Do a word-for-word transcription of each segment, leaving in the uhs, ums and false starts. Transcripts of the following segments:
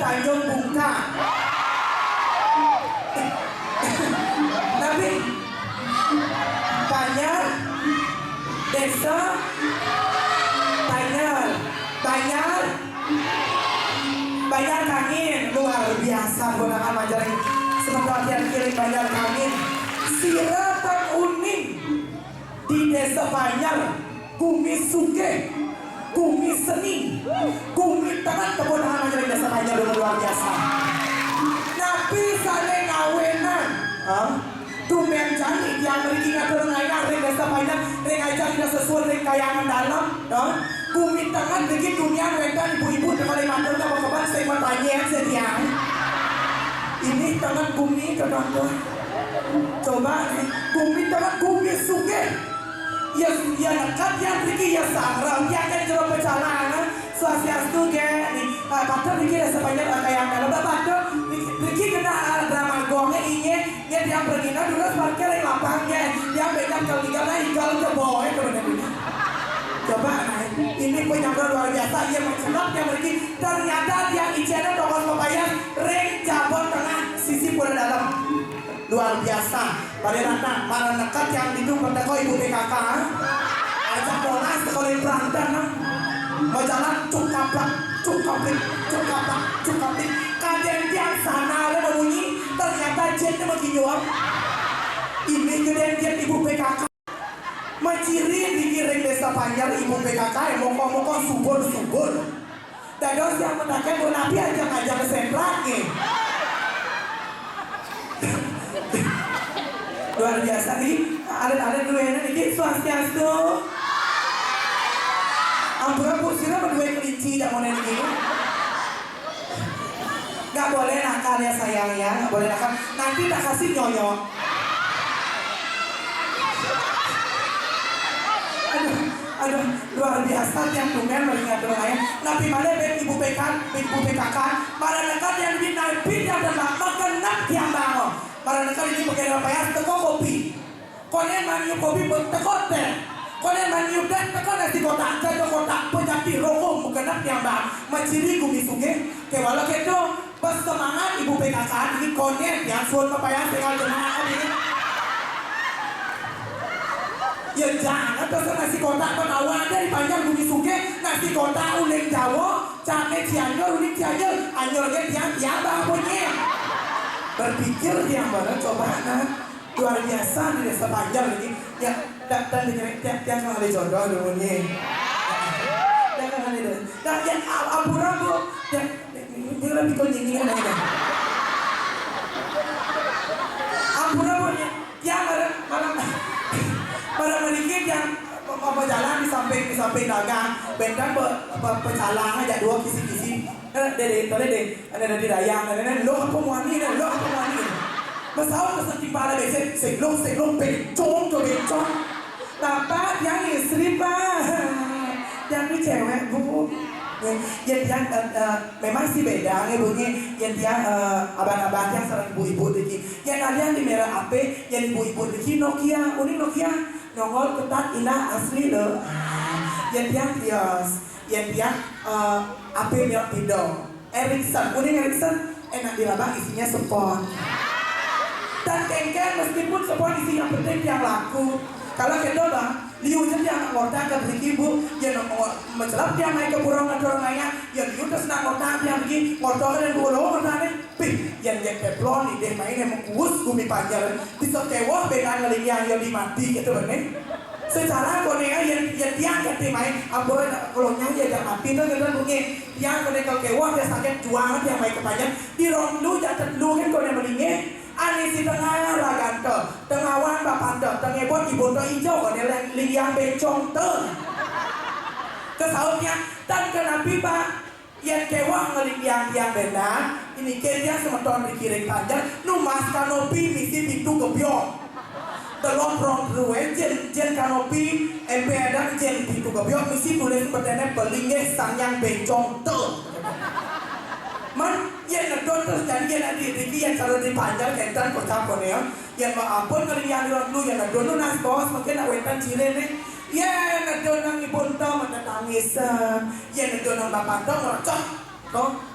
Tanjung Bungka. Tapi Banjar, desa Banjar, Banjar, Banjar Kangin, luar biasa konangan Banjar. Sementara tiang kiring Banjar Kangin, sira pang uning di desa Banjar, gumi sugih, gumi seni, gumi tenget, tepuk tangan aja di desa Banjar, luar biasa. Napi sané ngawinang? Hah? Tumben jani tiang mriki ngatur ngayah ring desa Banjar, ring ajeng Ida Sesuwun ring Kahyangan Dalem, hah? Gumi tenget niki tunian wénten ibu-ibu teka ring matur, napa keban sing matanyén setiang. Ini tenget gumi, kebantu. Coba nih, gumi tenget, gumi sugih. Ya, ya neked tiang mriki ya sangrem, tiang kan jero pecalang. Swastiastu, nggih. Nih, ah, padahal niki rasa banyak, ah, kayak kalau Bapak tuh, niki, niki kena, ah, drama gongnya, inggih, nggih, tiang pergi, nah, dulu parkir yang lapang, nggih. Tiang becak kalau tiga, nah, igal ke bawah, itu bener. Coba, nah, ini penyambut luar biasa, iya, mencelok tiang mriki. Ternyata tiang ijéné toko pepayas, ring jaba tengah, sisi pura dalam. Luar biasa. Pada datang, pada neked tiang ditu, pada teko ibu P K K. Ajak monas teko ring Prandan, nah. Majalan cukaplak, cukaplik, cukaplak, cukaplik. Kadén tiang sana ada berbunyi, ternyata jetnya makinyuang. Ini gedén jet ibu P K K. Maciri niki ring desa Banjar, ibu P K K, moko-moko subur-subur. Dados tiang mendakén, Bu, napi ajeng-ajeng sentrak nggih. Luar biasa nih, alit-alit duwéné niki. Swastiastu. Ampura, Bu, sira menduwe kelinci, dak mau niki. Nggak boleh nakal ya, sayang, ya, nggak boleh nakal. Nanti tak kasih nyoyo. Aduh, aduh, luar biasa tiang tumben meringat orang lain. Napi malih bén ibu P K, bén ibu P K K, malah neked yang di napi yang ada makan nak tiang bangun. Malah neked ini pakai apa ya? Teko kopi. Konén maniup kopi, teko téh. Konén maniup téh, teko nasi kotak, teko kotak, pejati rokok, makan nak tiang bangun. Maciri gumi sugih, kewala keto. Pas semangat ibu P K K ini, konén tiang suwun pepayas tinggal jenengan ini. Ya jangan pesen nasi kotak, petawa ada di Banjar gumi sugih, nasi kotak uling Jawa, cané Cianjur, uling Cianjur, Anjur ge tiang, tiang bang punya. Berpikir tiang mana coba, nah. Luar biasa di desa Banjar ini. Ya, dan, dan dengerin tiang, tiang kalau ada jodoh dulu nih. Tiang kalau ada jodoh. Nah, ya, a-, ampura, Bu. Ya, ini lebih konyol ini, kan, ya. Ampura, Bu, ya. Ya, malam, malam, malam mriki yang apa jalan di samping, di samping dagang. Bentar, pe-, pe-, pecalang aja dua kisi-kisi. Eh, deh, deh, toleh, deh. Ada, ada di dayang, ada, ada. Lo apa muani, ada, lo apa muani. Masaut masa timpala besek, seglong, seglong, bencong, tuh bencong. Bapak yang istri, Pak. Yang ini cewek, Bu. Ya, ya, yang, eh, eh, memang sih beda, ya, Bu, ya. Yang dia, eh, abang-abang yang sareng ibu-ibu niki. Yang kalian di merek A P, yang ibu-ibu niki Nokia, uning Nokia. Nongol ketat indah asli, loh. Yang dia kios, yang dia, eh, A P merek Pido. Ericsson, uning Ericsson, enak diraba isinya spons. Dan kéngkén meskipun spons isinya penting yang laku. Kalau kéto, Bang, liu ja tiang ngorta ka mriki, Bu, ya, no, mencelap tiang naik ke pura ngatur ngaya, ya, liu terus nak ngorta tiang mriki, ngorta kan yang dulu ngorta nih, pih, yang jek teflon nih, deh, main yang mengkuus gumi panjang, bisa kewah benar ngelingyang yang dimati gitu, bener. Secara koné ya, yang, yang tiang ganti main, ampura nak kalau nyai ya, jak mati tuh, gitu, bunyi. Tiang koné kalau kewah, dia sakit juang, tiang main kepanjang, di rong lu, jak tet lu, kan, koné melingin, Ané si tengah raganta, tengawan bapanta, tengebot ibunta ijo, koné leng-, lingyang bencong te. Kesautnya, tan kenapi, Pak? Yén kéweh ngelingyang tiang béndan, indiké tiang semeton di kiring panjang, numbas kanopi misi pitu gebyok. Telon rong druwé, jén, jén kanopi, émpédan jén pitu gebyok, misi tulis semeténé pelinggih Sang Hyang Bencong te. Man, yén ngedon terus jani yén adi riki yén cara dipanjang kénten kocap koné ya. Yén mah ampun ngelingyang di lu yén ngedon nunas bos, mungkin nak wénten ciréné. Yén ngedon nang ibun to mata tangisan. Yén ngedon nang bapak to ngerecok.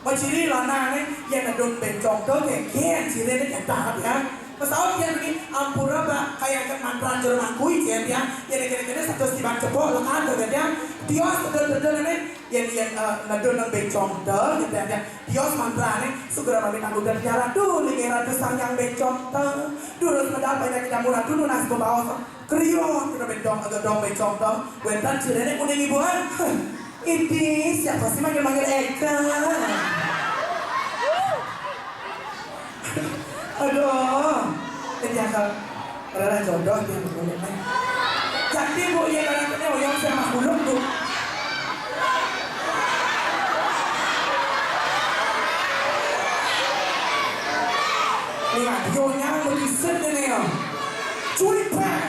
Maciri lanang né, yén nedun béncong to, kénkén ciriné kéto ya. Pesaut yén begini, ampura, Pak, kayak mantra jero mangkui, cén ya. Yén kéné-kéné satus tiban cepok, lekat to, ya. Tios, tedel-tedel né, yén, yén, eh, nedun nang béncong to, gitu ya. Tios mantrané, sugra mami tangguh dan nyaratu, linggih ratu sang yang béncong to. Durus medal banyak kita muratu nunas bebaos. Kriuk, kita béncong, agak dong béncong to. Wénten ciriné uning ibuan. Ini siapa sih manggil-manggil Eka? Aduh, ini akal. Adalah jodoh dia menurutnya. Jadi bu, ya barangkali oyong sama kuluk bu. Ini radio nyang begiset ini ya. Cuy, Pak.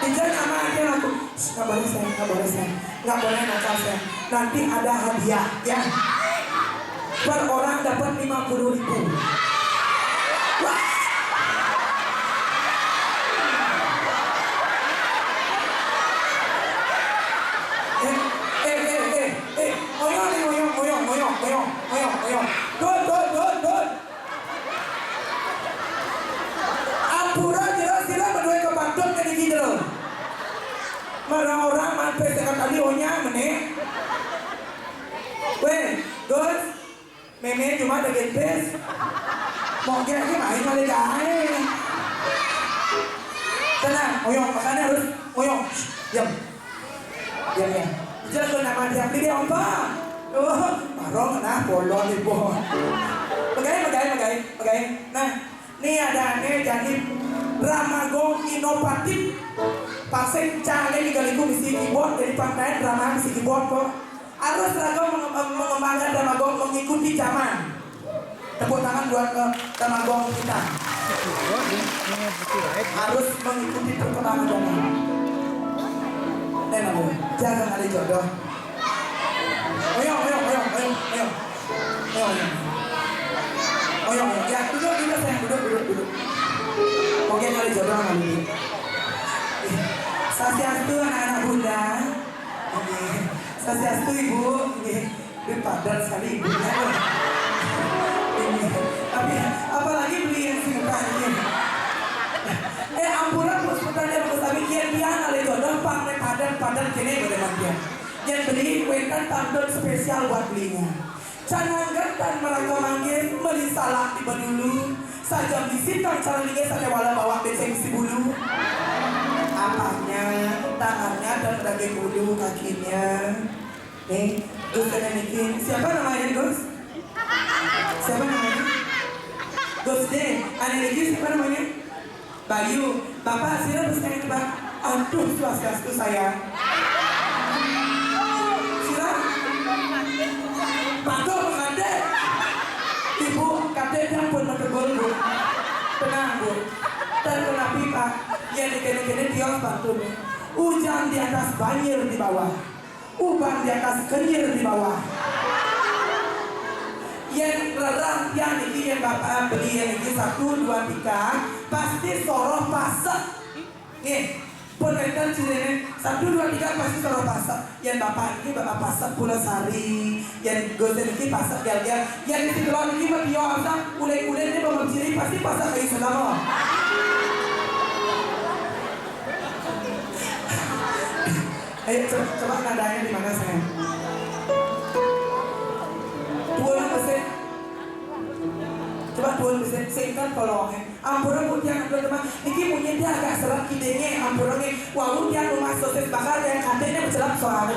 Ijazah sama aja lagu. Nggak boleh, sayang, nggak boleh, sayang. Nggak boleh nakal, sayang. Nanti ada hadiah, ya. Per orang dapat lima puluh ribu. Wah! Eh, eh, eh, eh, eh, oyong nih, oyong, oyong, oyong, oyong, oyong, oyong. Dun, dun, dun, dun. Ampura, jero sira madué kepantun kene iki, jero. Marang orang man pes tekan tadi onya meneh. Weh, Gus, mémé cuma daging pes. Mongke iki main kali gaé. Tenang, oyong, makanya harus oyong. Shh, diam. Diam ya. Jelas lo nama dia, beli dia apa? Oh, marong nah bolon ibu. Pegai, pegai, pegai, pegai. Nah, ini ada aneh jadi Ramagong inovatif. Paseng cale di galiku misi keyboard, jadi pakaian drama misi keyboard kok. Harus Ramagong menge-, mengembangkan Ramagong mengikuti zaman. Tepuk tangan buat, eh, Ramagong kita. Harus mengikuti perkembangan zaman. Nih, Ramagong, jaga kali jodoh. Oyong, oyong, oyong, oyong, oyong. Oyong, oyong. Oyong, oyong. Ya, duduk, duduk, sayang. Duduk, duduk, duduk. Oke, kali jodoh kali ini. Swastiastu, anak-anak bunda. Oke. Swastiastu, Ibu. Oke. Ini padat sekali ibunya. Ini. Tapi apalagi beli yang singkat ini. Eh, ampura, Bu, sebentar ya, Bu, tapi kian dia kali jodoh, pang, padat, padat, kene, boleh mampir. Yang beli, wénten pantun spesial buat belinya. Cananggan tan merangka manggis, meli salak tiba dulu. Sajam di sitang cara linggih, sate wala bawak beceng si bulu. Apanya, tangannya dan daging bulu kakinya. Nih, Gus Dé niki. Siapa namanya, Gus? Siapa namanya? Gus Dé. Anak niki siapa namanya? Bayu, Bapak sira wis kene, Pak. Aduh, swastiastu, sayang. Sira? Bagus, Kadek. Ibu, Kadek dia pun metegul, Bu. Tenang, Bu. Dan kenapi, Pak? Ya, di kene-kene tios pantun. Ujan di atas, banjir di bawah. Uban di atas, kenyir di bawah. Yén rerah tiang niki, yén Bapak beli yén niki satu, dua, tiga, pasti soroh pasek. Nggih. Pun énten ciriné, satu, dua, tiga, pasti soroh pasek. Yén Bapak niki Bapak Pasek Pulau Sari, yén Gus Dé niki Pasek Gel-gel. Yén di Situ Lor niki mah tio asal, uling-uling niki bangor ciri pasti pasek kayu selama. Ayo, coba, coba nadanya di mana, sayang? Tuan besik. Coba tuan besik, singkat tolongnya. Ampura, Bu, tiang, ampura, teman. Niki munyi dia agak seret kidéngé, ampura nggih. Wau tiang rumah sosis bakar yang katanya bercelak soalnya.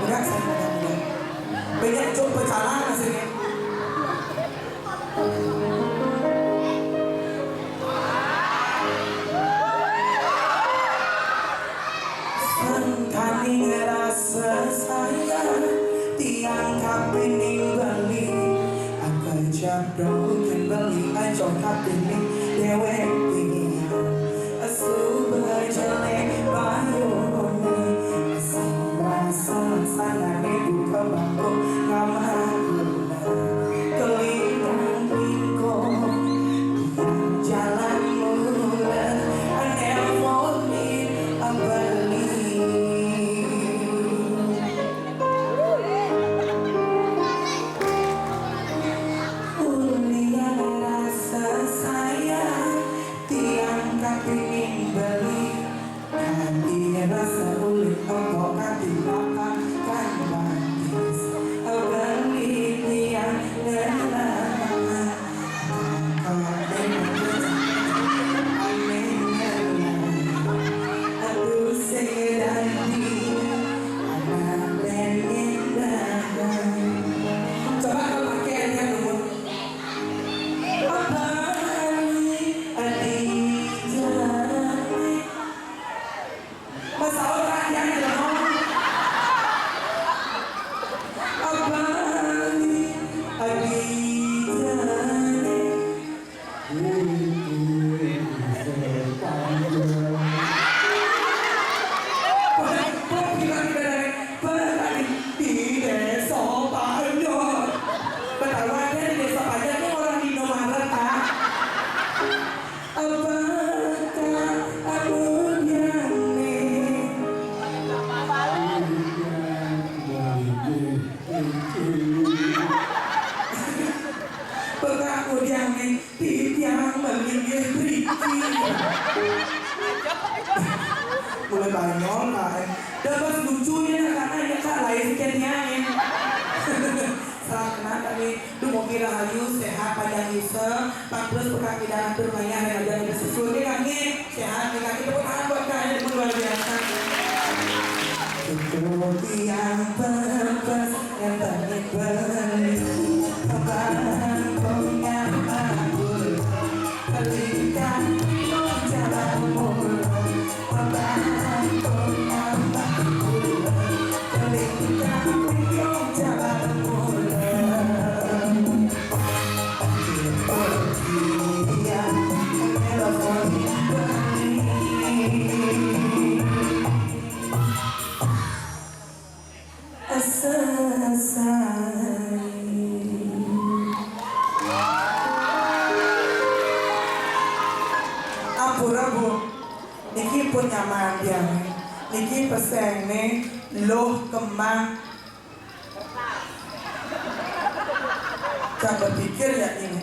Udah, saya udah, udah. Banyak cuk pecalang hasilnya. Sangkaning rasa sayang, tiang kapining beli. Aku jabrokan beli, aja kapining déwék. Asu bajelé bayuné, asu rasa sanané buka bangku ngamah. Di Desa Panjang. Betawi ada di Desa Panjang ini orang di Indomaret, ah. Apakah aku yang nih? Apakah aku yang nih? Titiang melinggih mriki. Mulai banyol, Kak, eh. Dapat lucunya, Kak, nanya, Kak, lain sekian tiangin. Salah kena kami. Duh, mau kira hayu, sehat, panjang yusel, pang terus pekak kita atur ngayah, yang ada yang sesuai kami. Sehat, nih, Kak. Tepuk tangan buat Kak, ini luar biasa. Itu tiang pepes yang tadi beli. Abang punya aku. Belikan jalan mulu. Abang punya aku. Belikan jalan mulu. Itu tiang pepes yang tadi beli. Selesai. Ampura, Bu. Niki pun nyaman dia. Niki peseng nih, Luh Kemang. Jangan berpikir ya ini.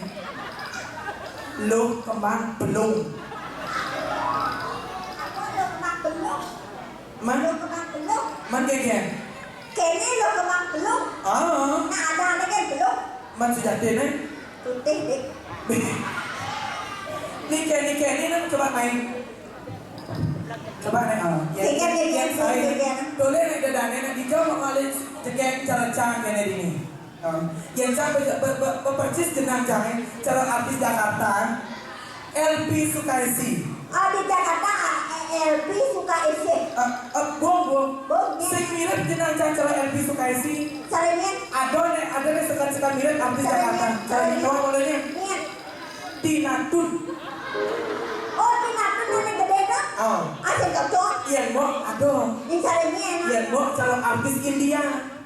Luh Kemang Belung. Apa Luh Kemang Belung? Man? Luh Kemang Belung. Man kene? Kene Luh Kemang Belung. Ah. Nah, ada ada kan Belung. Man sujati nih. Putih, Dik. Nih, kene, kene, nih, coba main. Coba nih, ah. Ya, sehingga dia yang yang saya. Sehingga. Boleh nih, dedane, nih, dijawab oleh jegeng cara cang kene dini. Em, yang saya be-, be-, be-, be-, persis jenang jangan cara artis Jakarta. Elvi Sukaisi. Oh, di Jakarta, eh, Elvi Sukaisi. Eh, eh, buang, buang. Buang, ya. Sing mirip jenang jangan cara Elvi Sukaisi. Caranya? Ada nih, ada nih sekan-sekan mirip artis Jakarta. Caranya? Caranya doang olehnya. Iya. Tina Tun. Oh, Tina Tun yang gede tuh? Oh. Ah, sing cocok. Iya, Mbok, ada. Yang caranya enak. Iya, Mbok, calon artis India.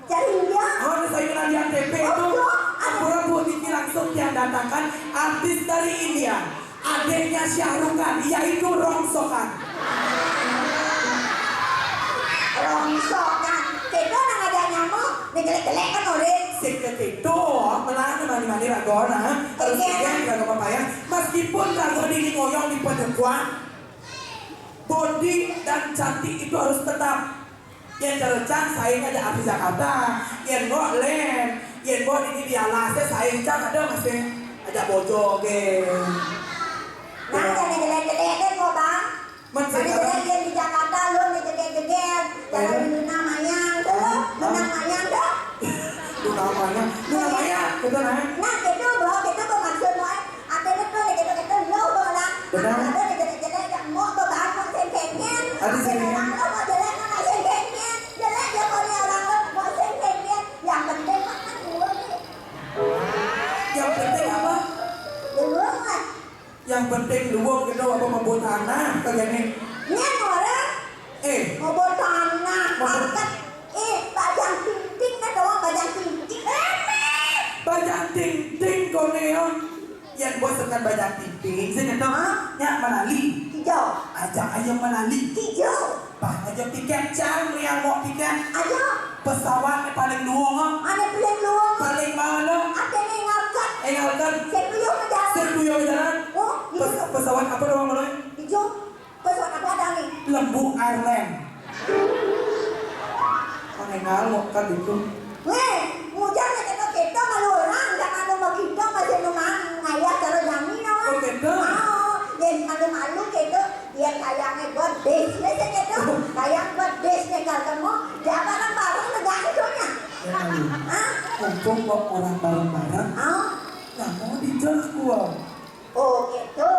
Cari dia. Oh, ini sayuran di N T P itu. Oh, iya. Ampura, Bu, niki langsung yang datangkan artis dari India. Adiknya Shah Rukh Khan, yaitu Rongsokan. Rongsokan. Kita nang ada nyamuk, nih jelek-jelek kan, Ore? Sik ke kita, malah mani-mani ragona. Terus iya. Dia tidak apa-apa ya. Meskipun rago di ngoyong di penyekuan, body dan cantik itu harus tetap. Yen cara cang saing aja artis Jakarta, yen mbok len, yen mbok niki di alas, saing cang ada masih ajak bojo ke. Nah, jangan jelek-jelekin kok, Bang. Men mana jelek yen di Jakarta lu nih jeget-jeget. Jangan Luna Mayang tuh, Luna Mayang tuh. Luna Mayang, Luna Mayang, gitu nah. Nah, gitu, Bang, gitu kok maksud gue. Ate betul gitu, gitu, lo, Bang. Benar. Ada nih jelek-jelek, yang mau tuh, Bang, mau sing-singin. Ada sing-singin. Orang lo mau jelek, mau sing-singin. Jelek ya, kalau orang lo mau sing-singin. Yang penting mah kan dulu nih. Yang penting apa? Dulu lah. Yang penting luwung gitu apa mabuk tanah kagak nih? Nih orang. Eh. Mabuk tanah. Mabuk. Angkat. Eh, bajang tingting kan doang bajang tingting. Eh, bajang tingting kone ya. Yang bos tekan bajang tingting sih gitu. Hah? Nyak menali. Hijau. Ajak ayo menali. Hijau. Bah, aja tiket cang yang mau tiket. Ayo. Pesawat ni paling luwung, ah. Ane paling luwung. Paling mahal, ah. Ate ni ngangkat. Eh, ngangkat. Saya tuyul ke jalan. Saya tuyul ke jalan. Oh, iya. Pes-, pesawat apa doang, Bang? Hijau. Pesawat apa ada ni? Lembu Airline. Paling mahal, kan itu. Weh, mujang na kita, kita malu orang, jangan nama kita masih nama ngayah cara jamin, nama. Oh, gitu. Ah, yang malu-malu kita. Iya, kayaknya buat bis, ya, saya gitu. Kayak buat bis, ya, kalau kamu, dia bareng-bareng negara itunya. Ya, ayo. Hah? Mumpung mau orang bareng-bareng, ah? Nah, mau dijak gua. Oh, gitu.